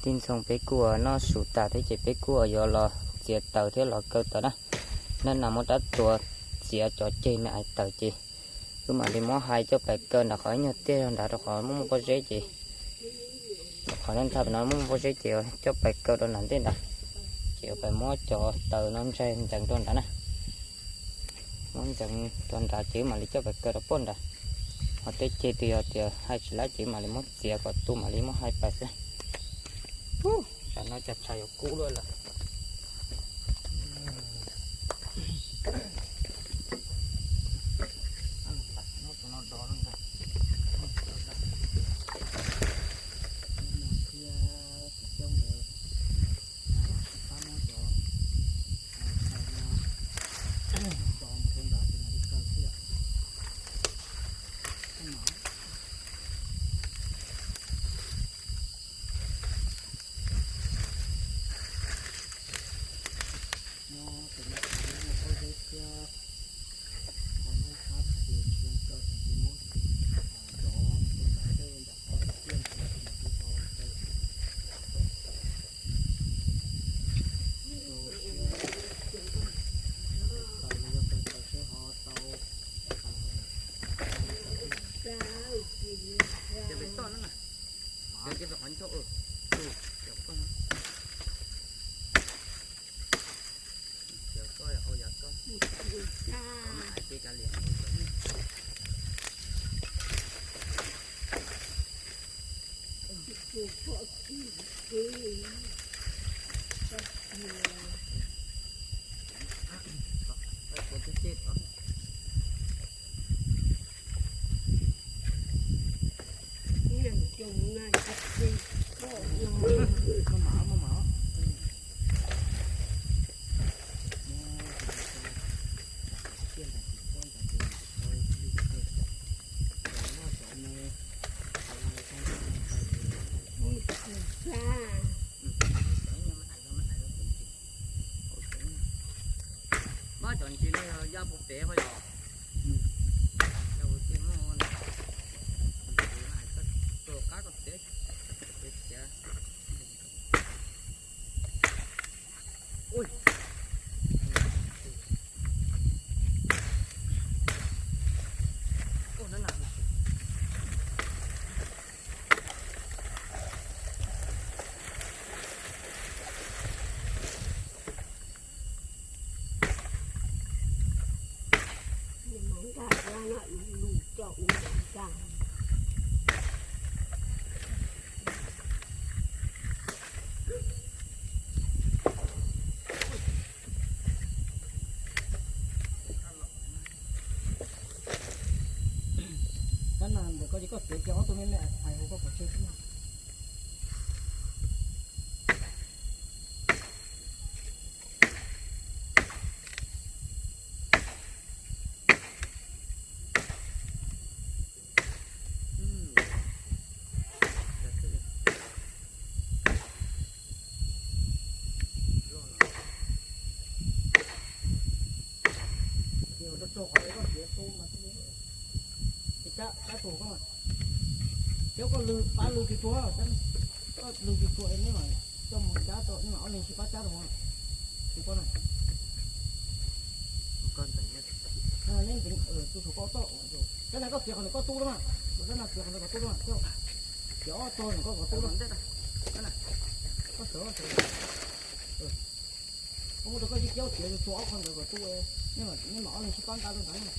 Ib ntxoog peb kuj noj su tas thiab ces peb kuj yuav los txiav taws thiab los kaw taws na. Nab nas muab rab txuas txiav cov ceg me ais taws ces wb mam li muab hais coj pais kaw nram qhov ib nyuag tiaj zog nrad rau qhov muaj muaj pob zeb ces, qhov ntag no muaj muaj pob zeb ces coj pais kaw rau nram ntej nrad. Ces yuav pais muab cov taws no ntsaig ntxeev rau nrad na. Muab ntxeev rau nrad ces wb mam li coj pais kaw rau pem nrad. Ho tej ceg twg yog tias hais tsis laib ces wb mam li muab txiav kom tu mam li muab hais pais xwb. Tam no cas tshav yuav kub luaj lawm. Mab cov ntsis no yog ya puas pem ho yog? Yog ua tij muaj ntsis no hais koj tus qab koj txiav, txiav. Tab na ntawm koj ces koj txiav kiag ob tug me me ais hauv koj pov tseg xwb na. Cab tus koj, cab koj lwg pab lwg tus tuag, koj lwg tus tuag es nej mam coj mus cab rau, nej mam ob leeg sib pab cab rau. Tus koj na, neb tus koj toj, cab na koj txiav qhov ntawd koj tub na, cab na txiav qhov ntawd kom tub na, cab ob tog ntawm koj kom tub na, koj sawv, koj muab rau koj cib kiab txiav txhua ob qho ntawd kom tub, nej mam ob leeg sib pab nqa rau ntawd na.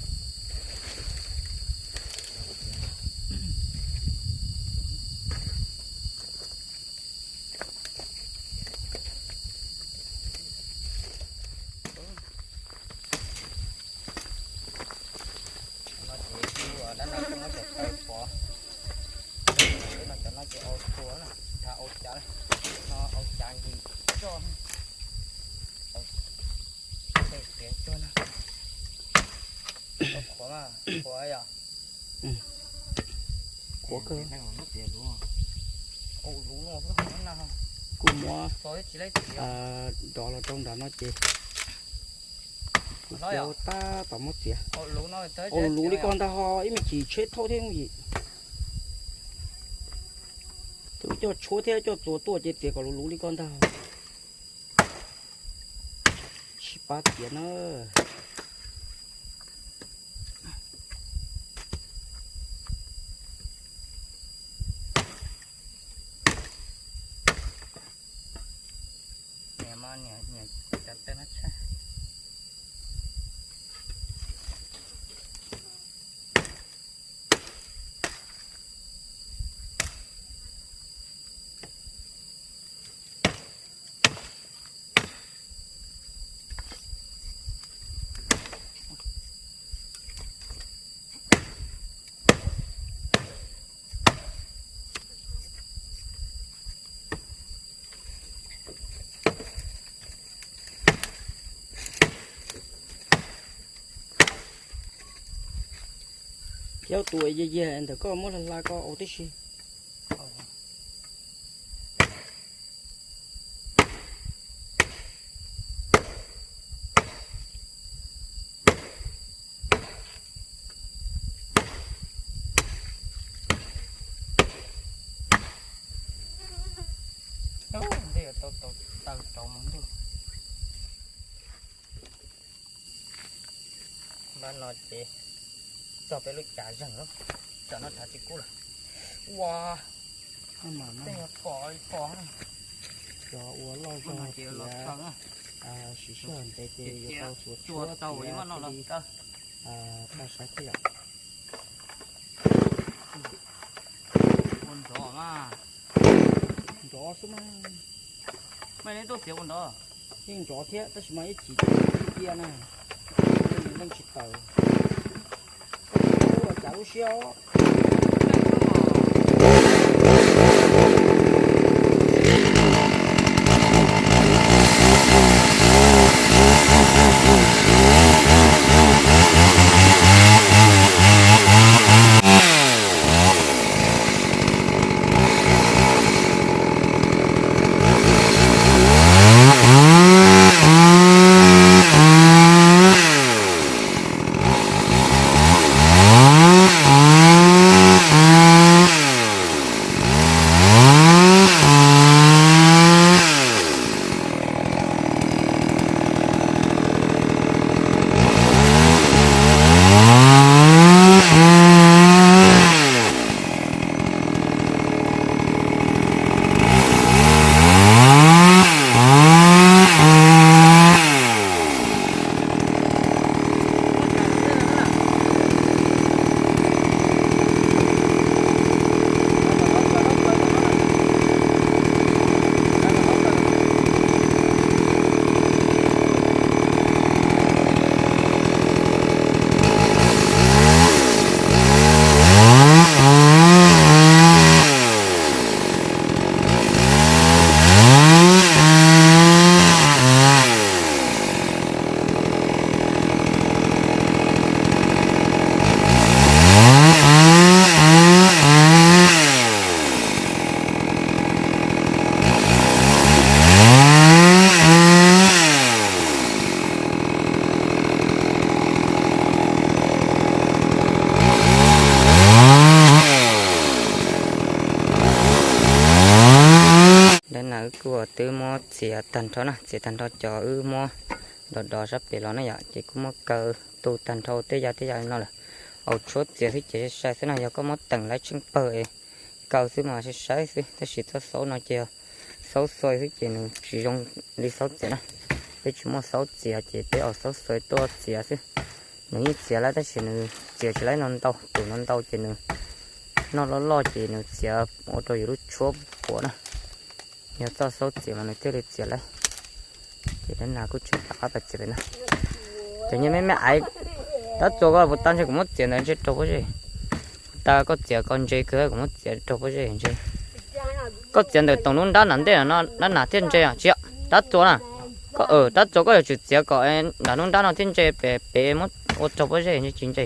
No ces kuv dab no kuj muab cov taws pov, no cov no ces au txhua na, tsis tas au cav, no au cav nkim coj, tawm tiav coj na. Qhuav, qhuav yom. Qhuav kawg. Kuv muab nrov los rau nram no ces kuv tab tom muab txiav. Au luv li koj ntag ho ib me chim tsheb thauj thiab yim. Tus Coj tshuab thiab coj txuas tuaj ces txiav kom luv luv li koj ntag. Sib pab txiav na. Thiab tus yag yag ntawm koj muab hla hla koj ua tib si. Ntej tau tau taw rau mus ntuj. Npab no ces txog peb lub cav zeeg lawm, tsam no tshav tsis kub lawm. Ua, tej nyuag pom li pom. Cov ua loj zog thiab siv sij hawm ntev ces yuav tau txuas tshuab thiab thiaj li tag siav thiab yom. Ua nrov mas. Nrov xwb mas. Maj li tuaj txiav ua nrov. Yeej nrov thiab tab sis mas ib chim ib tia na, leej tsis tawm. Koj tsis ua cas lub siab os. Dab nas wb kuj twb muab txiav tag nrho na, txiav tag nrho cov wb muab dov dov sab pem los na yom, ces kuj muab kaw tu tag nrho tej ya tej ya li no lawm. Au tshuab txiav xwb ces sai sai xwb no, yog koj muab teem lawv tsheej pawg es kaw xwb mas sai sai xwb, tab sis txoj xaub no ces yog xaub xuas xwb ces nws tsis zoo li xaub txiav na. Peb tsis muaj xaub txiav ces peb au xaub xuas tuaj txiav xwb. Nws yeej txiav lawm tab sis nws txiav tsis lawm no ntau, tus no ntau ces nws noj loj loj ces nws txiav ua rau yus lub tshuab puas na. Yog txoj xaub txiav mas nws thiaj li txiav lawm. Ces dab nas kuj tseem rov qab pais txiav pem na. Cov nyiaj me me aiv, tab txuas koj puas tau ntshe kuv muab txiav ntawd ntshe raug pob zeb. Puas tau koj txiav koj ntse kawg kuv muab txiav raug pob zeb ntshe. Koj txiav ntawm toom lub nrab nram ntej no dab nas thiaj ntse tsis yog? Tab txuas na. Koj, tab txuas koj yuav tsum txiav kom nram lub nrab no thiaj ntse pem, pem muab ua raug pob zeb ntshe tsis ntse.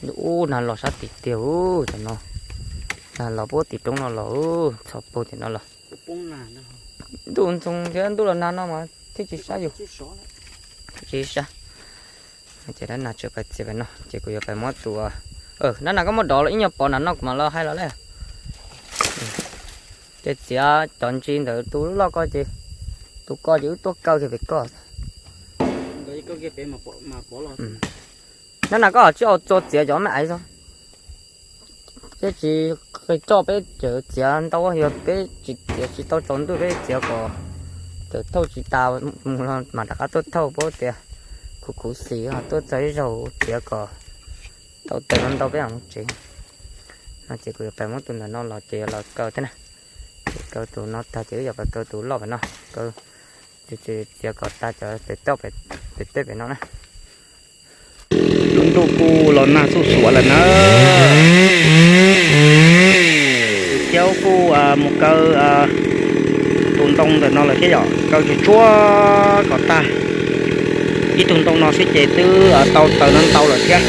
Ub, nag los sab tim tiag ub, cov no. Nag los puag tim roob no los, txhos puag tim no los. Ntuj ntxoog thiab ntuj los nag no mas thiaj tsis sab yus. Tsis sab. Ces dab nas tseem pais txiav pem no ces kuv yuav pais muab tus, dab nas koj muab dov los ib nyuag pov nram no kuv mam los hais los lawm. Ces txiav cov ntsis ntawm tus loj ko ces, tus ko ces wb tuaj kaw kiag pem koj. Nyob na koj tsis txua txiav cov me aiv xwb. Peb tsis qi roj peb tseem txiav ntau, yog peb tsis txiav tsis tau tsaus ntuj peb txiav kom tawm thauj tsis tas mus los mam rov qab tuaj thauj, paub tias khuv khuv xim ho tuaj txog ib zaug txiav kom tau taws no ntau peb mam mus tsev. No ces kuv yuav pais muab tus ntawm no los ces yuav los kaw thiab na. Ces kaw tus no tag ces wb yuav pais kaw tus loj pem no, kaw txiav kom tag cov pem toj pem tej pem no na. Lub ntuj kuj los nag xuj xuav lawm na. Thiab kuj mus kaw tus ntoo ntawm no lawm thiab yom, kaw tsuag tsuag kom tag ib tug ntoo no xwb ces twb tau taws no ntau lawm thiab.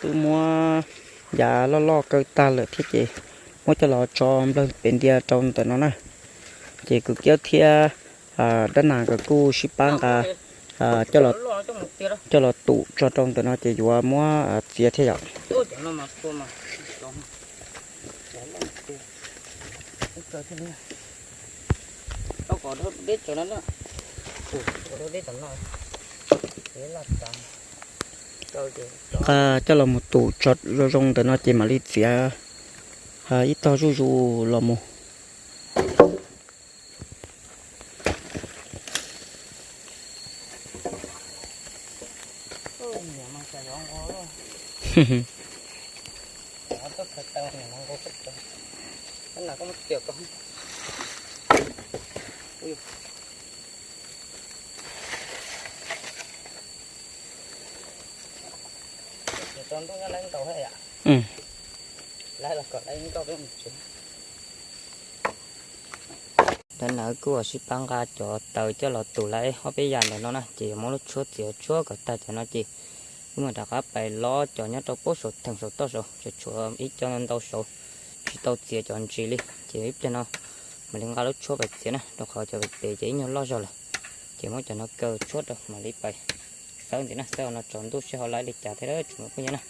Twb muab yav loj loj kaw tag lawm thiab ces muab coj los tso nplawg pem ntiag rau ntawm no na. Ces kwv Kiab thiab dab nas nkawd kuj sib pab nqa coj los tum tso rau ntawm no ces yuav muab txiav thiab yom. Nqa coj los mus tum tso zoo zoo ntawm no ces mam li txiav ib tog zuj zus los mus. Dab nas kuj sib pab nqa cov taws coj los tus lawm ob peb yam ntawm no na, ces yuav muab lub tshuab txiav tshuab kom tag cov no ces wb mam rov qab pais lob cov nyob rau pem saum theem saum toj saud, tshuav tshuav ib co ntau saud tsis tau txiav cov ntsis li, ces ib pliag no mam li nqa lub tshuab pais txiav na, rau qhov cov pem ces ib nyuag loj zog lawm. Ces muab cov no kaw tshuab rau mam li pais xawb ntxiv na, xawb no tsaus ntuj seb ho laib li cas thiab tsoom phooj ywg na.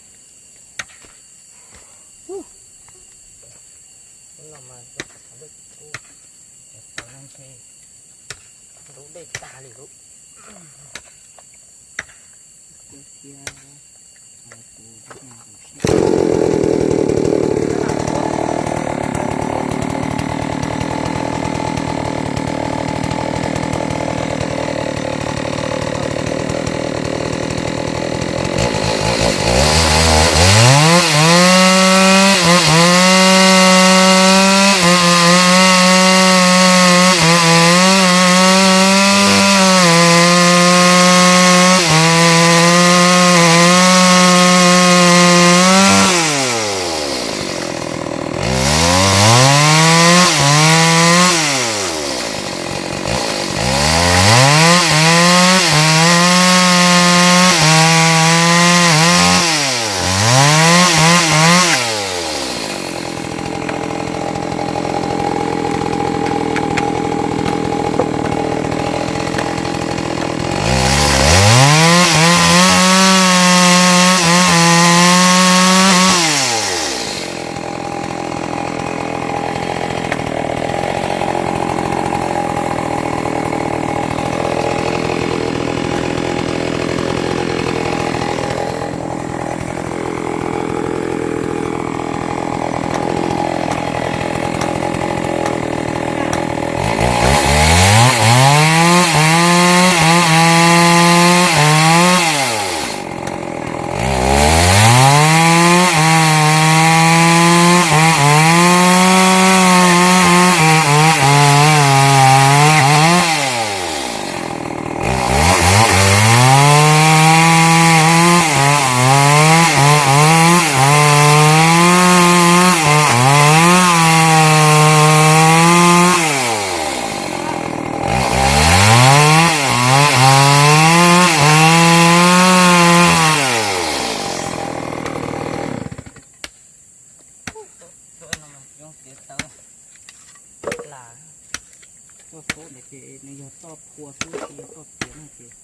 Nws yog toj phua xwb, tsis yog toj txiav no ces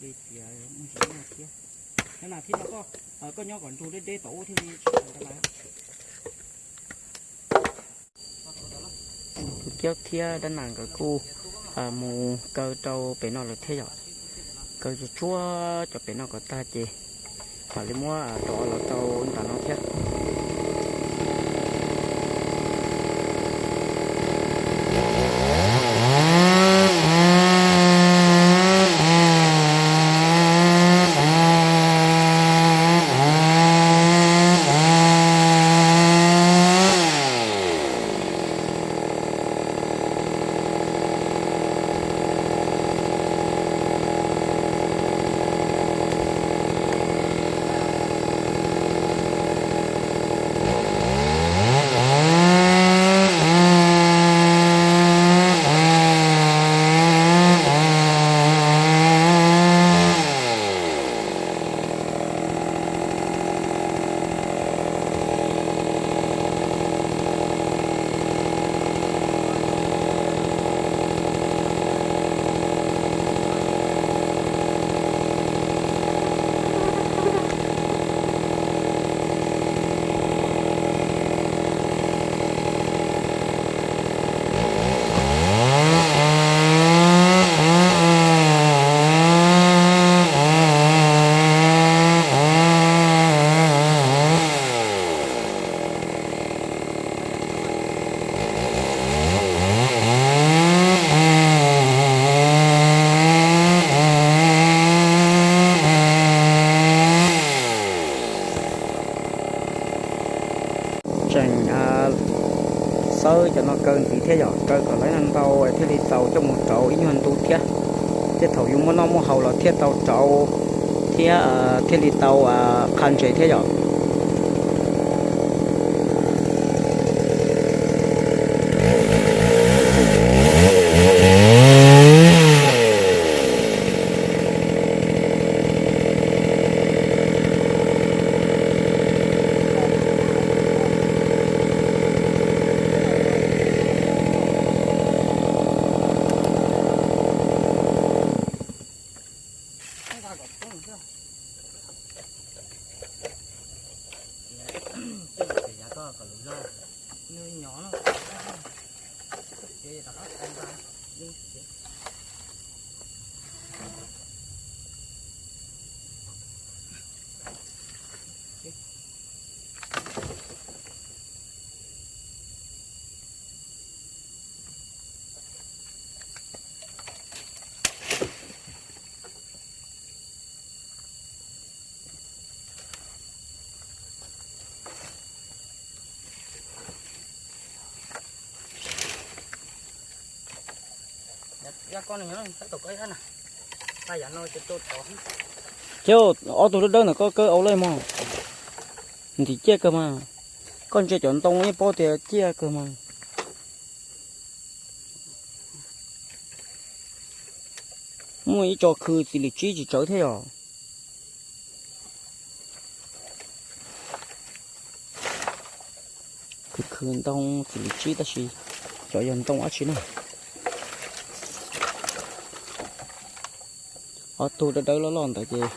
li tias muaj ntsis nyuaj thiab. Nyob na thiab no koj, koj nyob kom nrug deb deb tom ub thiaj li tsis tau ntawd lawm. Tus Kiab thiab dab nas nkawd kuj mus kaw rau pem no lawm thiab yom. Kaw tsuag tsuag cov pem no kom tag ces mam li muab rov los rau ntawm no thiab. Tseem xawb cov no kaw ntxiv thiab yom, kaw kom lawv ntau thiaj li tau coj mus rauv ib nyuag ntu thiab. Tej thaum yus muaj noj muaj haus los thiaj tau rauv thiab thiaj li tau qha ntses thiab yom. Ces ob tug dawb dawb ntawm koj kaw au lawm mog. Ntim ciaj kawg mas. Koj ntsia cov ntoo yeej paub tias ciaj kawg mas. Muaj ib co khw txiv lis tsib tsis tsawv thiab yom. Khw khw ntoo txiv lis tsib tab sis cov yog ntoo dab tsi na. Ob tug dawb dawb loj loj ntawd ces,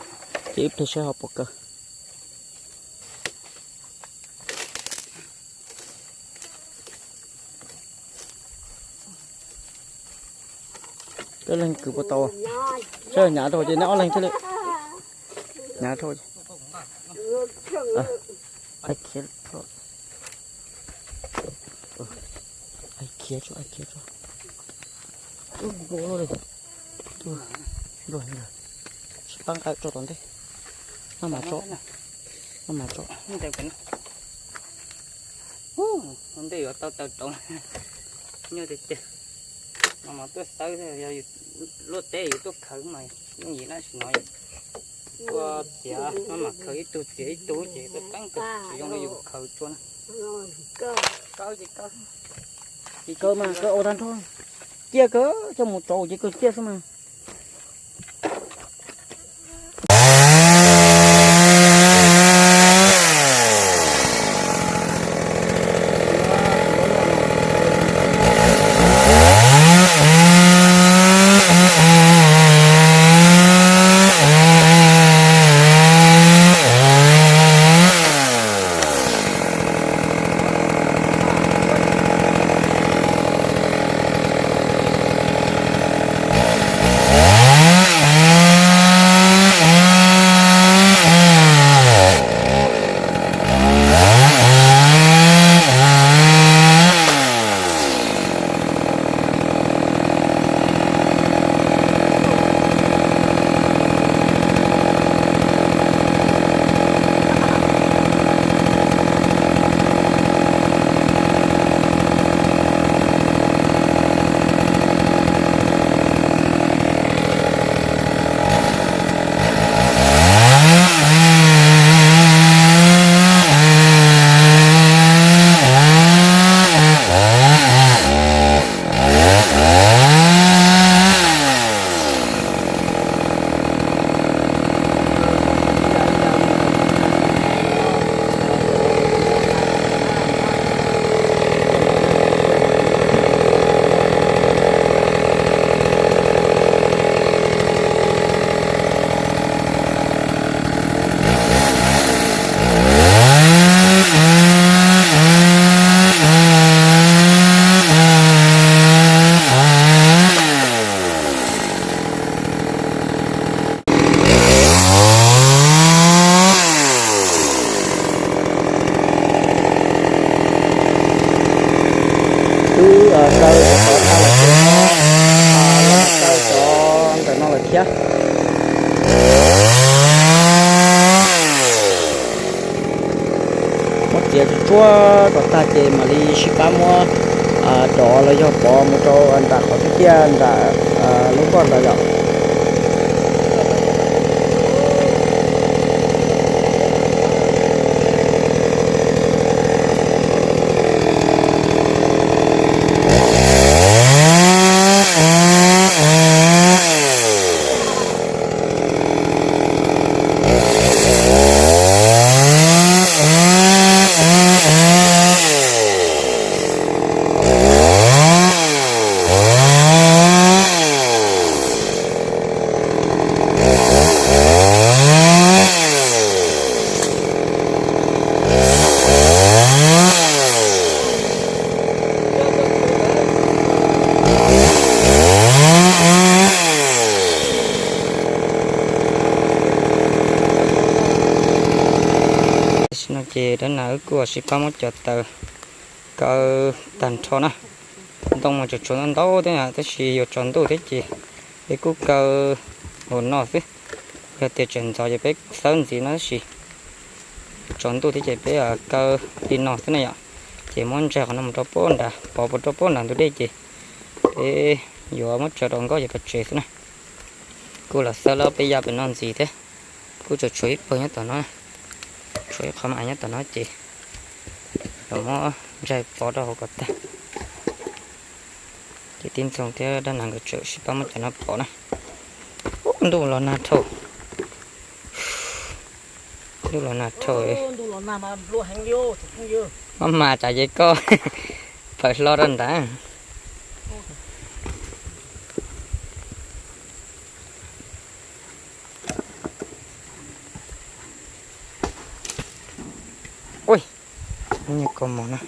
ces ib pliag saib ho puas kaw. Koj leeg kwv puas tau? Saib nyav rau ces neb ob leeg thiaj li nyav rau. Ai khiav, ai khiav tso, ai khiav tso. Ub, nplua li. Nplua li. Sib pab nqa tso tom ntej. Maj mam tso. Maj mam tso. Ntej yuav tau taw rau. Nyuaj tiag tiag. Maj mam tuaj xawb, yog luaj teb yus tuaj khaws mas yeej yim na, sim no tuaj txiav, maj mam khaws ib tug txiav ib tug ces tuaj teeb kawg, tsis zoo li yus khaws tsua na. Kaw ces kaw. Ces kaw mas kaw ua tag nrho. Ciaj kawg, coj mus rauv ces kaw ciaj xwb mas. Tau cov tag lawm ces los mus kaw cov ntawm no lawm thiab. Muab txiav tsuag tsuag kom tag ces mam li sib pab muab dov los yog pov mus rau nram qhov tiaj tiaj nram lub nkoj ntawd yom. Tam sim no ces dab nas wb kuj sib pab muab cov taws kaw tag nrho na. Ntoo mas tseem tshuav ntau ntau thiab, tab sis yuav tsaus ntuj thiab ces peb kuj kaw hauv no xwb. Yog tias tseem ntxov ces peb xawb ntxiv no, tab sis tsaus ntuj thiab ces peb kaw li no xwb na yom. Ces muab ntsaig qhov no mus rau pem nrad, pov puas rau pem nrad ntug dej ces peb yuav muab tso rau nkoj yuav pov tseg xwb na. Kuj los xawb lawm, peb ya pem no ntxiv thiab. Kuj tseem tshuav ib pawg nyob tom no, tshuav ib qho mas nyob tom no ces los muab ntsaig pov rau hauv kom tag. Ces tib ntxoog thiab dab nas nkawd tseem sib pab muab cov no pov na. Ub, ntuj los nag dhau. Ntuj los nag dhau. Maj mam tsam ces koj pawv hlo rau ntawd. Ui, nyias kos mos na.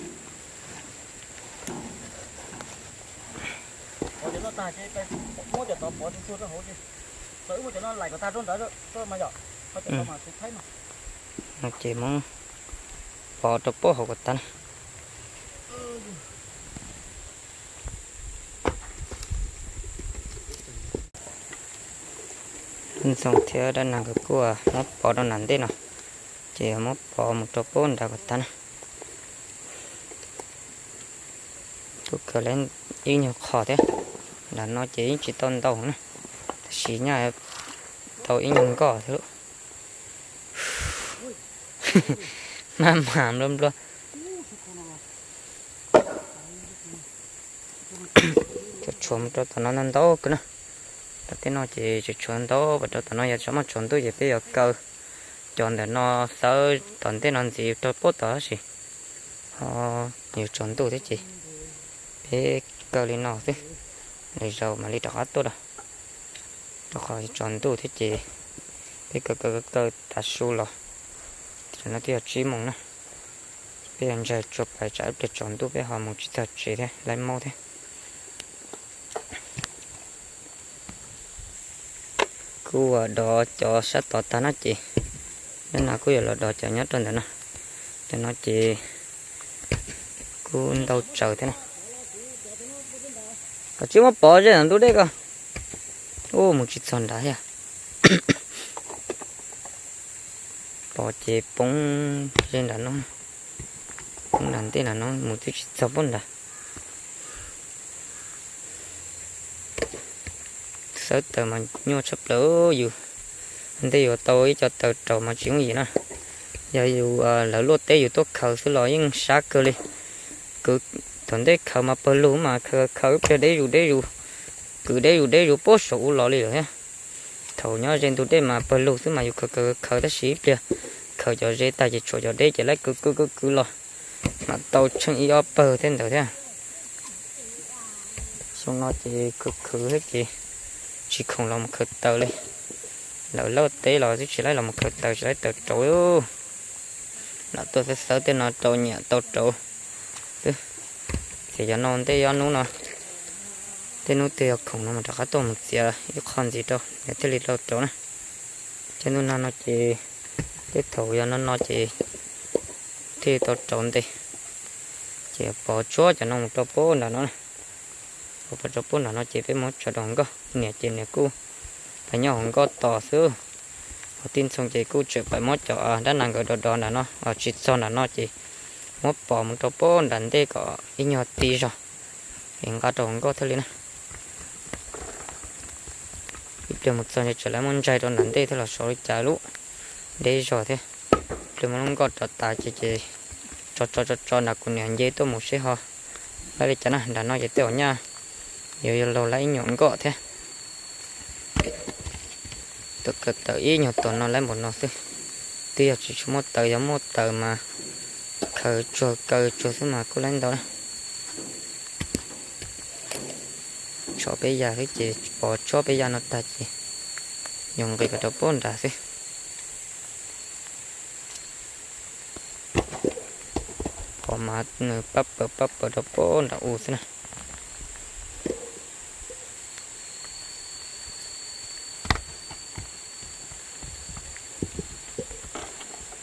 No ces muab pov rau pem hauv kom tag na. Ntxoog thiab dab nas nkawd kuj muab pov rau nram ntej no, ces muab pov mus rau pem nrad kom tag na. Kuj khaws lawm ib nyuag qho thiab, nram no ces yeej tsis tau ntau na, tab sis nyaj tau ib nyuag nkoj thiab lauj. Maj mam nplua nplua. Tseem tshuav mus rau tom no ntau ntau kawg na. Tom tej no ces tseem tshuav ntau, pem rau tom no yog tsam muaj tsaus ntuj ces peb yuav kaw cov ntawm no xawb tom ntej no ntxiv rau pem tod tab sis ho yuav tsaus ntuj thiab ces peb kaw li no xwb, lwm zaus mam li rov qab tuaj rau, rau qhov tsaus ntuj thiab ces peb kaw kaw kaw tav su los, tam no twb yog tsib moos na. Peb yuav ntsaig tsuag pais tsam ib pliag tsaus ntuj peb ho mus tsis txog tsev thiab lawv maub thiab. Kuj dov cov sab tod tag no ces, nyob no kuj yuav los dov cov nyob rau ntawm no. Cov no ces kuj ntau tsaws thiab na. Koj tsis muab pov ze ntawm ntug dej ko. Ub, mus tsis txog nrad thiab. Pov ces poob ze nram no, poob nram ntej nram no mus twb tsis txog pem nrad. Xawb taws mas nyuaj tshaj plaws yus. Ntej yuav tau ib co taws raus mas tsis yooj yim na. Yog yus lawv luaj teb yus tuaj khaws xwb los yeej sab kawg li. Kwv thaum ntej khaws mas pawg lug mas khaws khaws ib pliag deb zus deb zus, kwv deb zus deb zus puag saum ub los li lawm thiab. Thaum nyob ze ntug dej mas pawg lug xwb mas yus khaws khaws khaws tab sis ib pliag khaws cov ze tag ces tshuav cov deb ces lawv kwv kwv kwv kwv los mas tau tsheej ib ob pawg thiab ntawd thiab. Xyoo no ces khwv khwv thiab ces tsis khoom los mus khaws taws li. Lawv luaj teb los twb tsis laib los mus khaws taws, tsis laib taws raus. Lam tuaj xawb xawb tej no rau nyiam tau raus xwb. Ces yog no ntej ob hnub no, tej hnub twg yog khoom no mas rov qab tuaj mus txiav ib qho ntxiv rau nyiam thiaj li tau raus na. Ces ntu no no ces tej thaum yog no no ces thiaj tau raus ntev. Ces pov tsuab cov no mus rau pem nram no na. Pas rau puag nram no ces peb muab tso rau hauv nkoj, niam ces niam kuj pas nyob hauv nkoj tos xwb. Ho tib ntxoog ces kuj tseem pas muab cov dab nas nkawd dov dov nram no, tsis txog nram no ces muab pov mus rau puag nram ntej kom ib nyuag ti zog es nqa rau hauv nkoj thiaj li na. Ib pliag mus txog ces tseem lawv muab ntsaig rau nram ntej thiab los saud li cas lub deb zog thiab. Ib pliag muab lub nkoj rov tas ces ces tso tso tso tso nram kuv niam nce tuaj mus seb ho lawv li cas na. Nram no ces tej zaum nyaj yuav yog laug lawv ib nyuag nkoj thiab. Tuam kaw taws ib nyuag tuam no lawv npaum no xwb. Twb yog tsis tshua muaj taws, yog muaj taws mas khaws tsuag kaw tsuag xwb mas kuj lawv ntau na. Tso peb yas xwb ces pov tsob peb yas no tag ces yuav nqis pas rau puag nrad xwb. Pov mas nws pab pawg pab pawg rau puag nram u xwb na.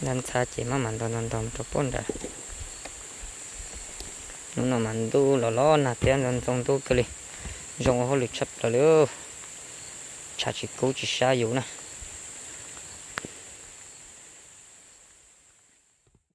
Ntxhab ntxhab ces maj mam ntaus ntaus ntaus rau puag nrad. Hnub no mas ntuj los los nag thiab ntxoov ntxoo ntuj kawg li, zoo ua hauj lwm tshaj plaws li. Tshav tsis kub tsis sab yus na.